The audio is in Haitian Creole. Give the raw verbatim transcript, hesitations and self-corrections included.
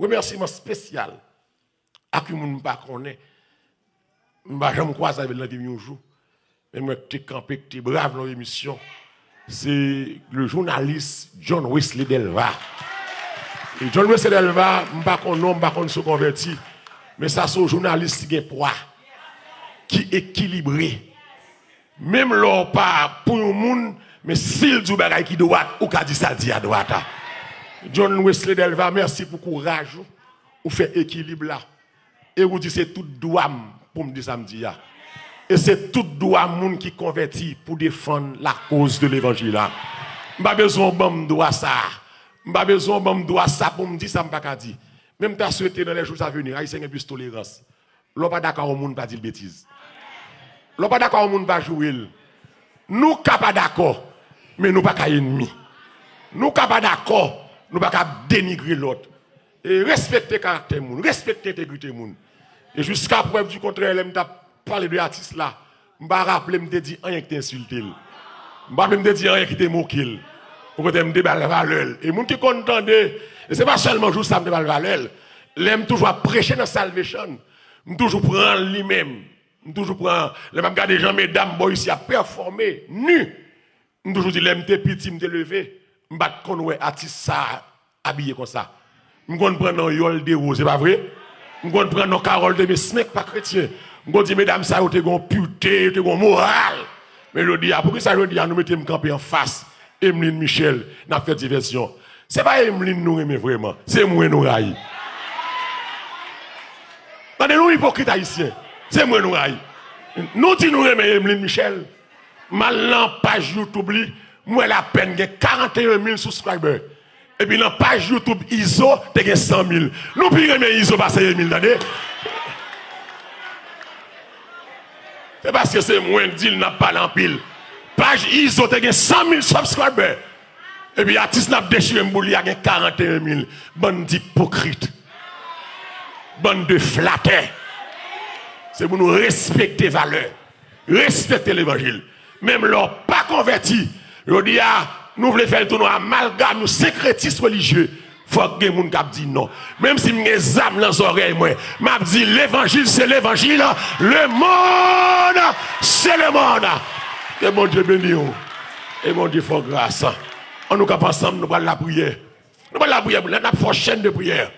Remèsiman espesyal ak yon moun m pa konnen, m pa janm kwaze avè l nan vi m yon jou, men mwen k te kanpe, k te brav nan yon emisyon, se le jounalis John Wesley Delva. E John Wesley Delva, m pa konn non, m pa konn si w konvèti, men sa se yon jounalis ki gen pwa, ki ekilibre. Menm lè w pa pou yon moun, men si l di w bagay ki dwat, ou ka di sa l di a dwat a. John Wesley Delva, mèsi pou kouraj ou. Ou fè ekilib la. E ou di se tout dwa m pou m di sa m di a. E se tout dwa moun ki konvèti pou defann lakoz de levanjil la. M pa bezwen w ban m dwa sa a. M pa bezwen w ban m dwa sa pou m di sa m pa ka di. Men m ta swete dans les jours à venir, Ayisyen gen plis tolerans. Lè w pa dakò ak yon moun, pa di l betiz. Lè w pa dakò ak yon moun, pa joure l. Nou ka pa dakò, men nou pa ka ènmi. Nou ka pa dakò, nou pa ka denigre lòt. E respekte karaktè moun, respekte entegrite moun. E jiska prèv di kontrè, lè m t ap pale de atis la, m pa raple m te di anyen ki te ensilte l. M pa raple m te di anyen ki te moke l. Okontrè, m te ba l valè l. E moun ki konn tande, e se pa sèlman jou sa m te ba l valè l. Lè m toujou ap preche nan Salvation, m toujou pran li menm. M toujou pran, lè m ap gade jan medam bò isi ap pèfòme, ni. M toujou di, lè m te piti, m te leve, m pa t konn wè atis sa a abiye konsa. M konn pran non Yol Deroz, se pa vre? M konn pran non Carole Demesmin k pa kretyen. M konn di, medam sa yo te gen yon purité, yo te gen yon moral. Men jodi a, poukisa jodi a nou mete m kanpe anfas Emeline Michel, n ap fè divèsyon? Se pa Emeline nou renmen vrèman, se mwen nou rayi. Tande, nou ipokrit Ayisyen, se mwen nou rayi. Nou di nou renmen Emeline Michel, m al nan paj YouTube li, m wè l apèn gen karanteyen mil subscriber. Epi nan paj YouTube Izo te gen san mil. Nou pi renmen Izo pase Emeline, tande. Se paske se mwen k di l n ap pale anpil. Paj Izo te gen san mil subscriber. Epi atis n ap dechire m pou li a gen karanteyen mil. Bann ipokrit. Bann de flatè. Se pou nou respekte valè. Respekte levanjil. Menm lè w pa konvèti, jodi a, nou vle fè l tounen yon amalgam, yon senkretis relijye. Fòk gen moun k ap di non. Menm si m gen zam nan zòrèy mwen, m ap di levanjil se levanjil, le monde c'est le monde. Ke Bondye beni w. E Bondye fè w gras. An nou kanpe ansanm, nou pral lapriyè. Nou pral lapriyè, lè n ap fè yon chèn de priyè.